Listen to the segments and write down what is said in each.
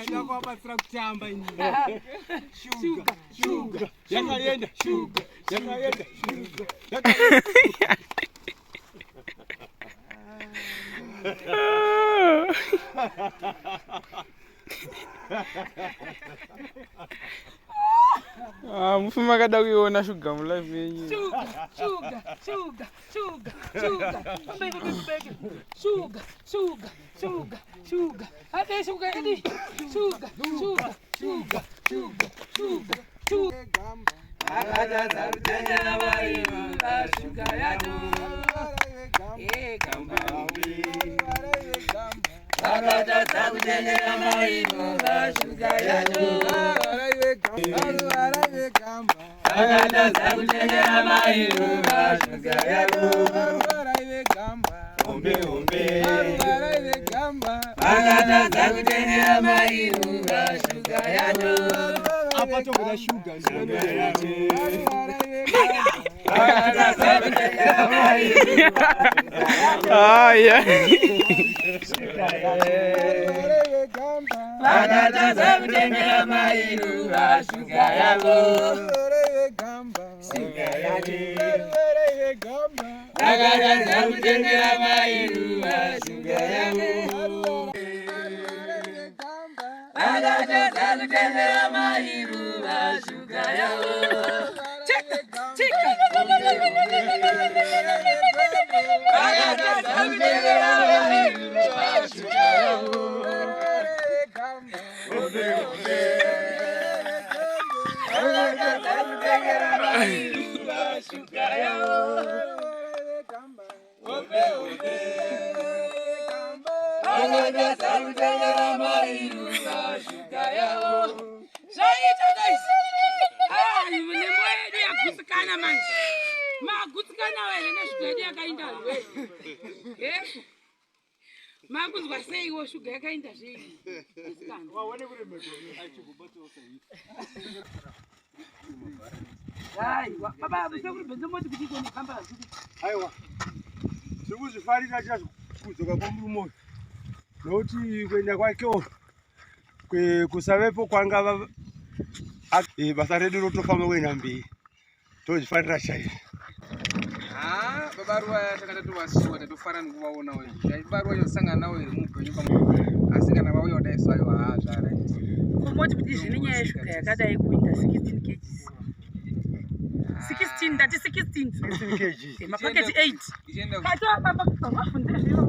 Ndakuvabatsira kutamba ini. Shuga, shuga, yakaenda, shuga, yakaenda, shuga. Ah, mufi makada kuiona shuga mulife yenyu. Sugar, sugar, sugar, sugar, sugar. Bebe, bebe, bebe. Sugar, sugar, sugar, sugar. Ade sugar, ade. Sugar, sugar, sugar, sugar, sugar, sugar. Apa tokuda shuga. Ah, yeah. Zvaita guys. Ah, nemwoyo yedu yagutsikana manje. Magutsikana wena neshuga yedu yakainda zve. Eh? Makunzwa seiwo shuga yakainda zvei? Gutsikana. Aiwa, baba sekuru bhenzo moti kuti ikone kamba zviri. Aiwa. Tiri kuzvifarira chaizvo kudzoka kwomurume uyu. Nokuti kuenda kwakewo kusavepo kwanga basa redu rotofamba kuenda mberi. Tozvifarira chaizvo. Haa, baba Ruva tanga tatovasuwa tatofara nekuvaonawo izvi. Baba Ruva chosangana navo here muupenyu pamwe asi kana vauya kudai so aiwa haa zvaraiti. Komoti kuti zvine nyaya yeshuga yakadai kuinda 16 kgs. 16 ndati 16. 16 kg. Mapaketi 8. Ichienda Kata baba vafunde zviro.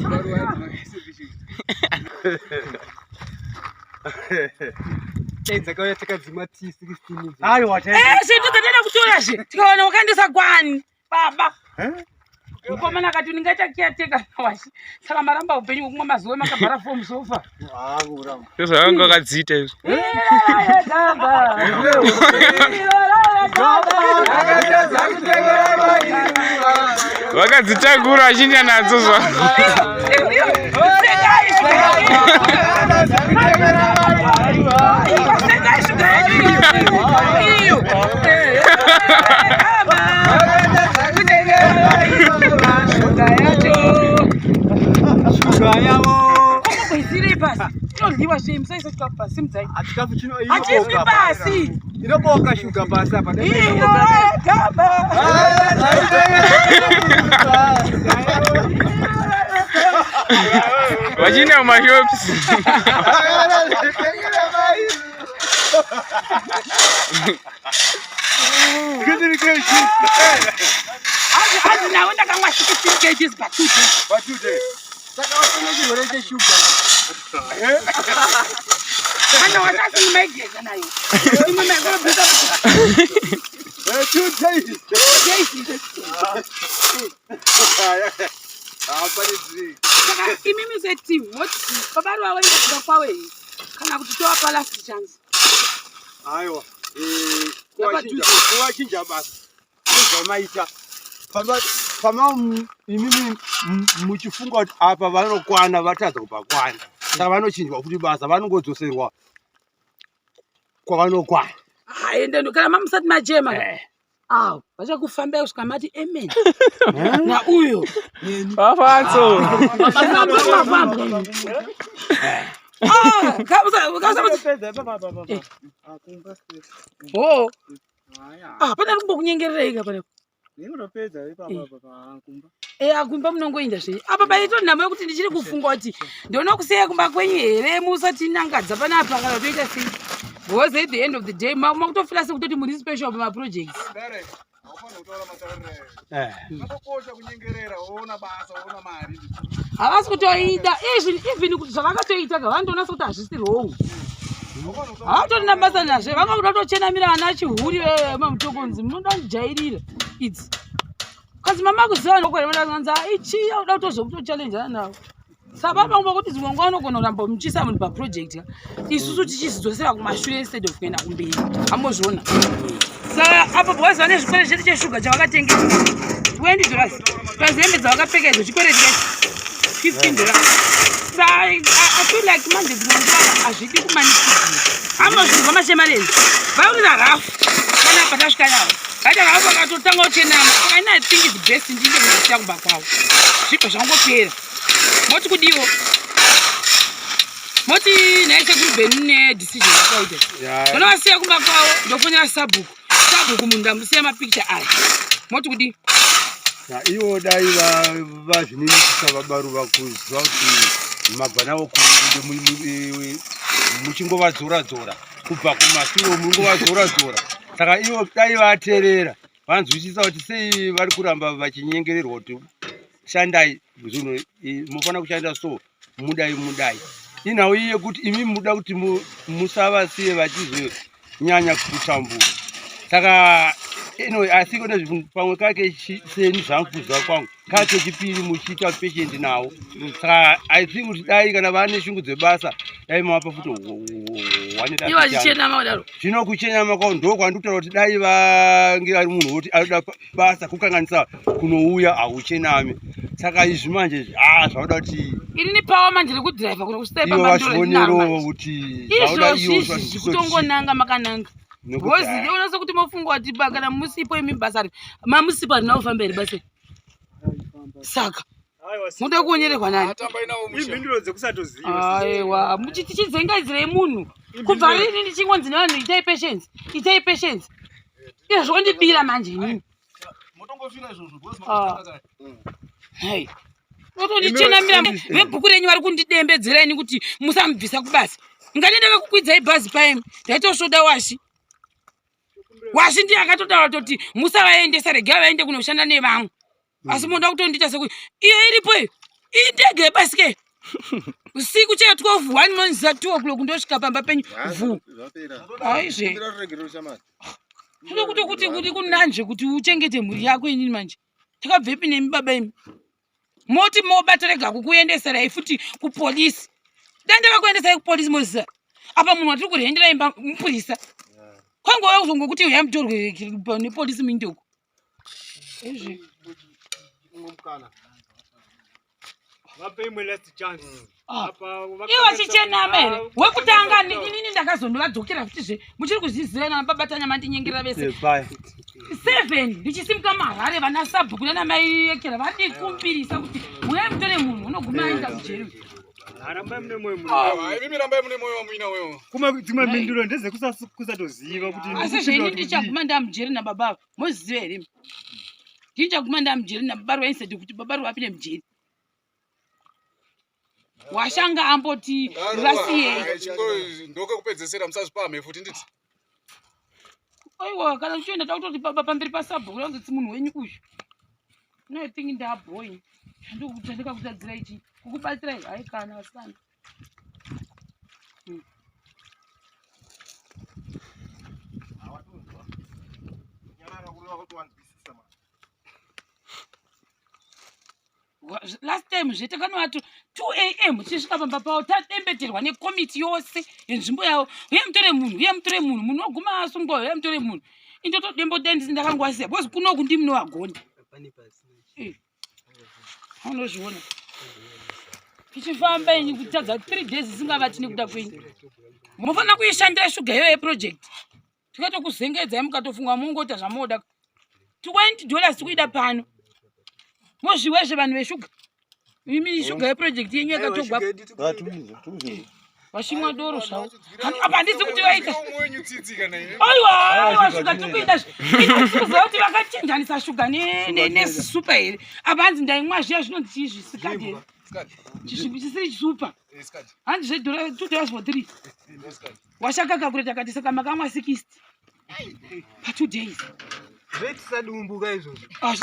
baba Ruva dzinoise shuga. Dai dzakauya takadzima tea 16 idzi. Aiwa chaizvo. Eh, zvinhu dzatenda kutora zve. Tikawana wakaendesa kwani baba. Mukomana akati ndingaita caretaker washi. Saka maramba upenyu hwekumwa mazuva makabhara fomu sofa. Hakuramba. Ndozvavanga vakadziita izvo. Vakadzitakura vachinja nadzo zvavo. Shuga yavo. Inodyiwa zvei musaisa chikafu pasi mudzai Chikafu chino hachiiswi inoboka. pasi Inoboka shuga pasi apa. iyo gamba Vachienda mumashops. Hanzi nawe ndakamwa 16 kgs pa 2 days. Pa 2 days. Saka wasina chirwere cheshuga. Kana wasasi maigeza nayo. Imwe maikorobhisa. 2 days. 2 days. Ah, pane drink. Saka imimi seteam moti baba Ruva waenda kuda kwavo here kana kuti tovapa last chance? Aiwa, kuvachinja basa nezvamaita pama imimi muchifunga kuti apa vanokwana, vatadza kupakwana, saka vanochinjwa futi basa, vanongodzoserwa kwavanokwana. Haende kana mamusati machema. Aw, vachakufambai kusvika mati amen nauyo. Vafatso. Mafamba, mafamba. Ah, oh. Ah, pana kumbokunyengerereika panapa? Ndinotopedza ipapa pakumba. Akumba munongoinda zvenyu. Apa paito nhamo yekuti ndichiri kufunga kuti ndinoona kusiya kumba kwenyu here musati nangadza panapa kana kutoita sei, because at the end of the day makutofila sekutoti muri special pamaprojects. Direct. Haufaniri kutaura matauriro ayo. Zvakakosha kunyengerera, woona basa, woona mari. Havasi kutoida even kuti zvavakatoita ka, vandoona sekuti hazvisi wrong. Havatorina basa nazve, vanga kuda kutochenamira ana chihuri mamutokonzi munoda kundijairira idzi kasi mama kuziva nokweanzi ichi auda kutozokutochallenjana navo. Saka pamwe kuti dzimwe nguva unogona kuramba muchiisa munhu paproject ka, isusu tichizidzosera kumashure instead of kuenda kumberi, ambozviona. Saka apo because vane zvikwereti chedu cheshuga chavakatengesa $20 plus hembe dzavakapfeka idzo, chikwereti kachi $15. Saka I feel like manje dzimwe nguva hazvidi kumanikidzira. Amozvinzwa mashemarezi vaurira rafu panapa tasvika navo, vaita rafu vakatotanga kuchenama. Saka ini I think it's best ndinde kunosiya kumba kwavo, zvibva zvangopera. Moti kudiwo, moti nhai sekuru Bheni nedecision yakaita, unovasiya kumba kwavo, ndofonera sabhuku, sabhuku munhu ndamusiya mapicture aya, moti kudii? Ivo dai vazvininipisa vabaruva kuziva kuti mabva navo muchingovadzora dzora kubva kumasure, muringovadzora dzora. Saka ivo dai vateerera, vanzwisisa kuti sei vari kuramba vachinyengererwa kuti shandai zvinhu, munofanira kushanda so, mudai mudai. Inhau iyi yekuti imi muda kuti musavasiye vachizonyanya kutambura. Saka anyway, asi kune pamwe kake seni zvangu kuziva kwangu kake chipiri muchiita patient nawo. Saka I think kuti dai kana vane shungu dzebasa, dai mavapa futi one. Ivo vachichenama kudaro. Zvino kuchenyama kwavo ndo kwandikutaura kuti dai vange ari munhu woti anoda basa, kukanganisa kunouya hauchenami. Saka izvi manje izvi zvauda kuti Inini pawa manje rekudhiraivha kuno kusvika ivo vazvionerowo kuti zvauda izvozvi ivo izvi kutongonanga makananga because unose kuti mofunga kuti kana musipo imi basa mamusipo harina kufamba here basa? Saka munoda kuonyererwa nani? Atambai nawo musha. Imhinduro dzekusatoziva. Aiwa, tichidzengaidzirei munhu kubva rini ndichingonzi nevanhu itai patience, itai patience, izvo ondibira manje inini. Motongofira izvozvo because Ah. makutanga kare. Hai, otondichenamira vebhuku renyu vari kundidembedzera ini kuti musamubvisa kubasa. Ngati ndakakukwidzai bhazi paimi, ndaitosvoda washi washi, ndiye akatotaura toti musavaendesa, regai vaende kunoshanda nevamwe, asi munoda kutondiita sekuti iyo iripo iyo iyi ndege yebasike usiku chee 12 1 monza 2 o'clock ndosvika pamba penyu vhu. Aizve. Tinoda kutokuti kuti kunanje kuti uchengete mhuri yako. Inini manje takabvepi nemi baba imi? Moti mobatorega kukuendeserai futi kupolisi, dai ndakakuendesai kupolisi moziva apa munhu watiri kurendera imba mupurisa, kwangova kuzongokuti uyai mutorwe nepolisi muinde uko izvi. Vape imwe last chance. Ah. Apa Ivo vachichenama here wekutanga inini ndakazondovadzokera futizve, muchiri kuzviziva nana babatanya mandinyengerera vese. Paya. 7 ndichisimuka maharare, vana sabhuku nana mai ekera vandikumbirisa kuti uyai mutore munhu unoguma aenda kujeri. Rambai mune moyo muno. Ah, imimi rambai mune moyo wamuina wewo. Kuma dzimwe mhinduro ndezvekusatoziva kuti Asi zveini ndichaguma ndamujeri nababa ava, moziva here imi? Ndichaguma ndamujeri nababa Ruva instead kuti baba Ruva apinde mujeri, washanga amboti vasiyei. Ndokekupedzesera, musazvipamhe futi nditi. Aiwa, kana uchienda takutoti baba pamberi pasabhuku ranzoti munhu wenyu uyu. No, I think ndabhoyi. Chandikakutadzira ichi kukubatsirai hai kana vasikana. Last time zve takanovati 2 am tichisvika pamba pavo tadembeterwa nekomiti yose yenzvimbo yavo, uye mutore munhu, uye mutore munhu, munhu woguma asungwa, uye mutore munhu. Indotodembodendisi ndakangwasiya because kunoku ndimunovagoni. Unozviona tichifamba ini kutadza 3 days isingavati nekuda kwenyu. Munofanira kuishandira shuga iyoyo yeproject, tikatokuzengedzai mukatofunga mongoita zvamoda. $20 tikuida pano, mozviwezve vanhu veshuga imi, shuga yeproject yenyu yakatogwa vachimwa doro zvavo apa. Handisi kuti vaita, aiwa aiwa, shuga tikuida kuziva kuti vakachinjanisa shuga nesupa here. Apa hanzi ndaimwa zviya zvinonzi chii, zvisikadi here, chisiri chisupa, hanzi zvedhora $2 for 3 washakaka kureta kati saka makamwa 60 pa 2 days. Zvoitisa dumbuka izvozvo. Ah,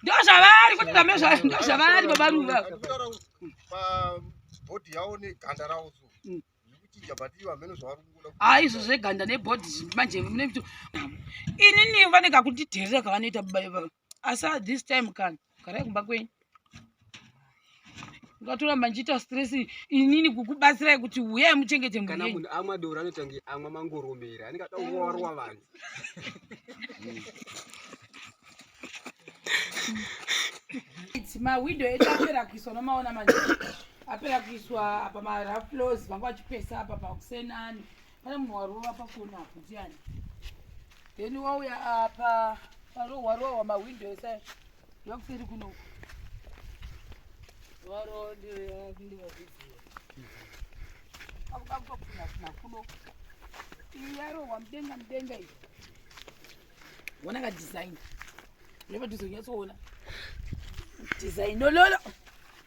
ndo zvavari kuti ndame ndo zvavari babaruva. Body yavo neganda ravo so zvikuchinja, but ivo hameno zvavari kungoda. Ah, izvo zveganda nebody manje mune inini vane kakutidherera kavanoita baba ivavo. Asi at this time kana garai kumba kwenyu, ungatoramba ndichiita stress inini kukubatsirai kuti uyai muchengete mhuri Kana yenyu. Munhu amwa doro anoita kunge amwa mangoromera, anenge ada kurowa vanhu. Mawindo edu apera kuiswa, nomaona manje apera kuiswa apa maraflos, vanga vachipesa apa pakusenani. Pane munhu warova pafoni apo, ndiani? Then wauya apa parohwa rohwa mawindo ese yakuseri kunoku varodivavhidziwa akutopfuna kuno. Iyi yarohwa mudenga mudenga iyi, ona kadesign nepadhuze, kunyatsoona design lololo.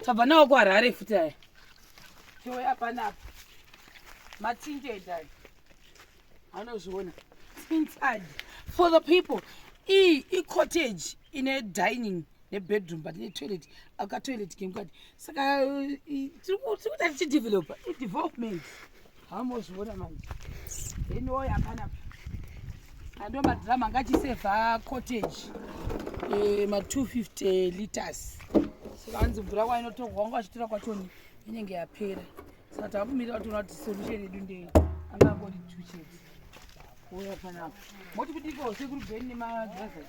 Tabva nawo kuHarare futi aya. Touya panapa matinted aya, anozviona, tinted for the people. Iyi icottage ine dining nebedroom, but netoilet, akatoilet kemukati. Saka tiri kuita tichidevelopa, idevelopment, hamozviona manje. Then oya panapa ando madhiramu anga achisevha cottage, ma250 liters. Saka hanzi mvura kwainotorwa wanga vachitora kwachoni inenge yapera, saka takumirira kutoona kuti solution yedu ndei. Anga angori two chete. Uya panapa moti kudiko sekuru Bheni nemagirazi?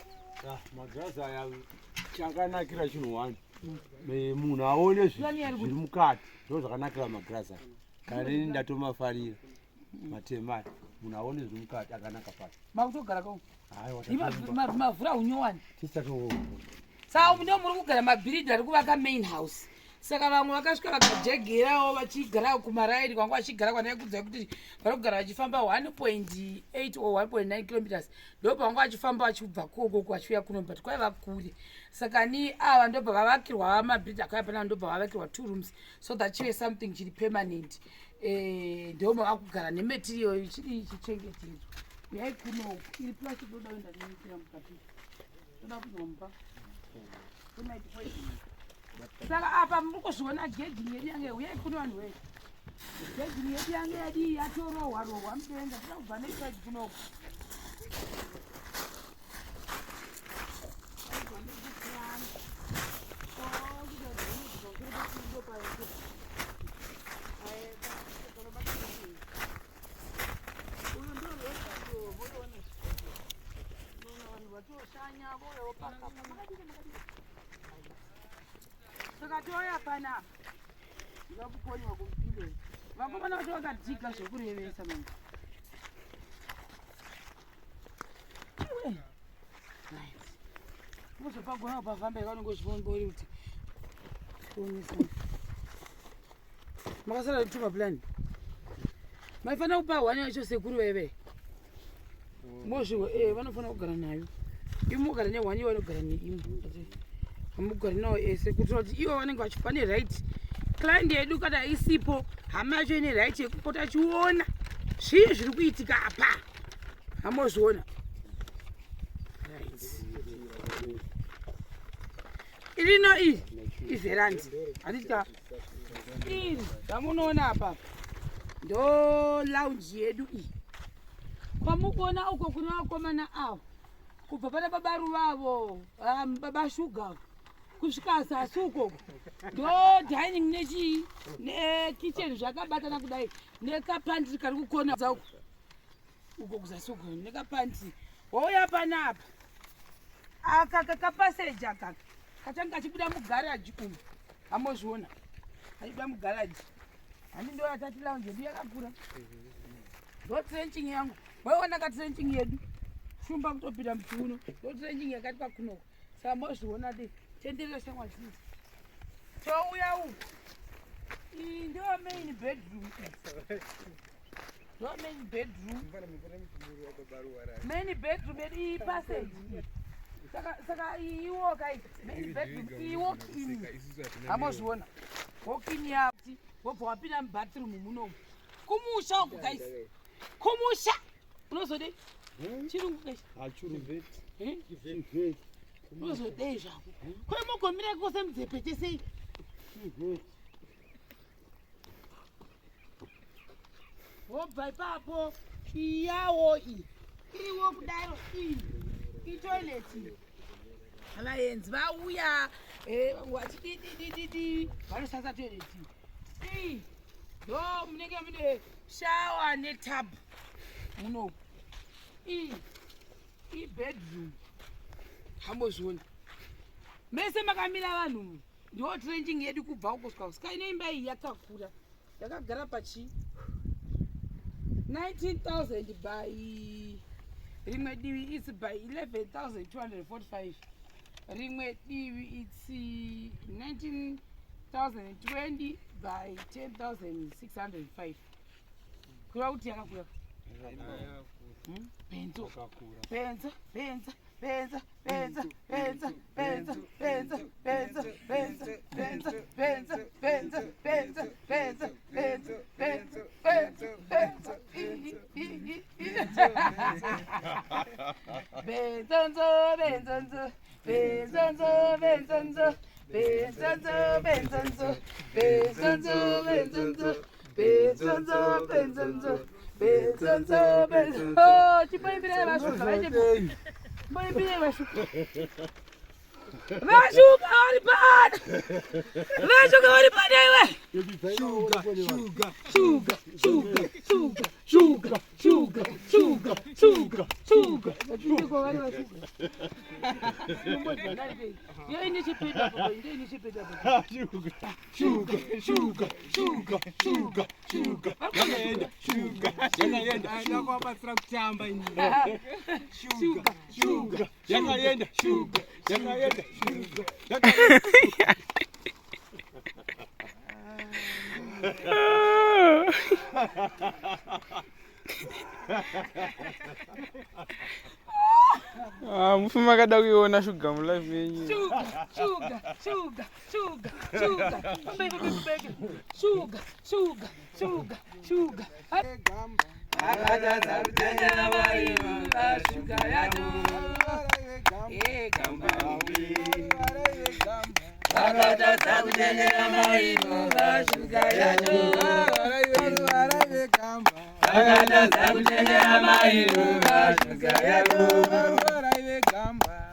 Magirazi aya chakanakira chinhu one, munhu aone Plani yari zviri mukati. Ndo zvakanakira magirazi aya. Kana nini ndatomafarira matema aya, munhu aone zviri mukati, akanaka pasi. Makutogara ko? Aiwa. Mavhura unyowani. Tisatoo. Saka ndo muri kugara mabhiridhi ari kuvaka main house. Saka vamwe vakasvika vakajegerawo vachigara kumaraini kwanga vachigara kwandai kuti vari kugara vachifamba 1.8 or 1.9 kilometers, ndo pavanga vachifamba vachibva kokoko vachiuya kuno, but kwaiva kure. Saka ni ava ndobva vavakirwa mabhiridhi akauya panapa, ndobva vavakirwa two rooms so that chive something chiri permanent. Ndo mava nematerial ichidi ichichengetedzwa. Uyai kuno, iri plastic roda kuenda nenyikira mukati, toda kuzomba. Saka apa muri kuzviona gedhi yedu yange, uyai kuno vanhu wee, gedhi yedu yange yadii, yatorohwa rohwa mudenga. Toda kubva neside kunoku. Uyu ndo voiona vanhu vatoshanya voyawo pakapa. Makadini, makadini? Saka touya panapa ndakukoniwa kumupindei. Vakomana vacho vakadhiga zvekurevesa manje. Iwe. Right. Muzopagona pafamba ikanonge uchivombori kuti tionesa. Makasara tupa plan, maifanira kupa hwani yacho sekuru veve mozviwa. Vanofanira kugara nayo, imi mugara nehwani, ivo vanogara neimwe, hamugari nawo ese, kuitira kuti ivo vanenge vane right. Client yedu kana isipo, hama yacho ine right yekupota chiona zvii zviri kuitika apa. Hamozviona. Right. Irino iri iverandi. Handiti ka iri ramunoona apa ndo lounge yedu iyi. Kwamukuona uko kune vakomana avo kubva pana baba Ruvavo, baba Shuga kusvika zasi ukoko ndo dining nechii nekitchen zvakabatana kudai nekapantry kari kukona uko uko kuzasi uko nekapantry. Wouya panapa aka kakapaseji akaka kachange kachibuda mugaraji umu. Hamozviona kachibuda mugaraji. Handi ndo yatati lounge yedu yakakura. Ndo trenching yangu. Waiona ka trenching yedu shumba kutopinda muchiuno. Ndo trenching yakati pakunoko. Saka mozviona de tenderera shamwa zhinji. Touya uku. Iyi ndo main bedroom. Ndo main bedroom. Main bedroom yedu iyi passage. Saka iyi iwoka iyi main bedroom iyi walk in. Hamozviona. Walk in yati wobva wapinda mubathroom munomu. Kumusha uku guys. Kumusha. Unozodei? Chirungu guys. Eh? Unozodei zvako? Kwemugomira kose mudzepete sei? Wobva ipapo iyawo iyi. Iwo kudaro iyi. Itoilet. Vaenzi vauya vachidididididi vanoshandisa toilet. Iyi ndo munenge mune shower netub munomu. Iyi ibedroom. Hambozviona. Mese makamira vanhu ndo trenching yedu kubva uko kusvika kusika. Ino imba iyi yakakura. Yakagara pachi 19,000 by rimwe divi it's by 11,245. Rimwe divi it's 19,020 by 10,605. Kureva kuti yakakura. Benzo. Benzo, benzo, benzo, benzo, benzo, benzo, benzo, benzo, benzo, benzo, benzo, benzo, benzo, benzo, benzo, benzo, benzo, benzo, i, i, i, i. Benzonzo, benzonzo, benzonzo, benzonzo, benzonzo, benzonzo, benzonzo, benzonzo, benzonzo, benzonzo, benzonzo, benzonzo. Oh, chimboimbirei vashuka, chimboimbirei vashuka. Vashuka vari pano. Vashuka vari pano iwe. Shuga, shuga, Shuga, shuga, shuga, shuga, shuga, shuga, shuga, shuga. Ndiko vari vashuga. Yo inechipeta apo, ndo inechipeta apo. Shuga, shuga, shuga, shuga, shuga. Yakaenda, shuga, yakaenda. Aida kuvabatsira kutamba ini. Shuga, Shuga, yakaenda, shuga, yakaenda, shuga, yakaenda. Ah, mufi makada kuiona shuga mulife yenyu. Shuga, shuga, shuga, shuga, shuga. Fambai, fambai, fambai. Shuga, shuga, shuga, shuga. Akatadza kutendera vaiva shuga yacho. Gamba. Akatadza kutendera vaiva shuga yacho. Akatadza kutendera vaiva shuga yacho.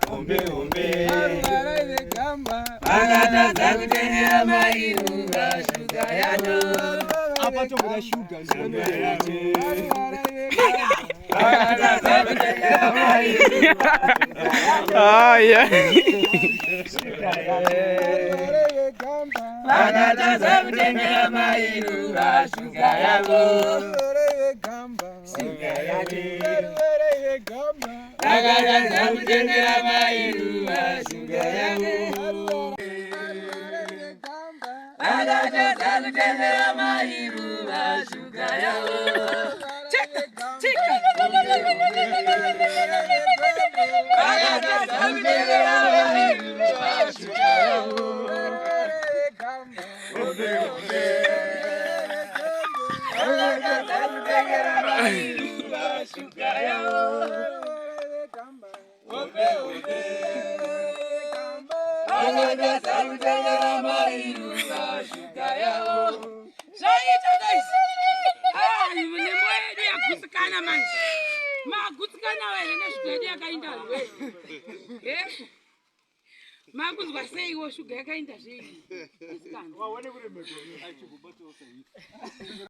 Hombe, hombe. Akatadza kutendera vaiva shuga yacho. Apa tomboda shuga. Akatadza kutendera vaiva. Ah, yeah. Vakatadza kutendera mairuva shuga yavo. Shuga yacho. Vakatadza kutendera mairuva shuga yavo. Vakatadza kutendera mairuva shuga yavo. Chika, chika. Vakatadza kutendera mairuva shuga yavo. Vangatadza mairuva shuga yavo. Zvaita guys. Ah, nemo yedu yagutsikana manje. Magutsikana wena neshuga yedu yakainda zve. Eh? Makunzwa seiwo shuga yakainda zvei? Gutsikana.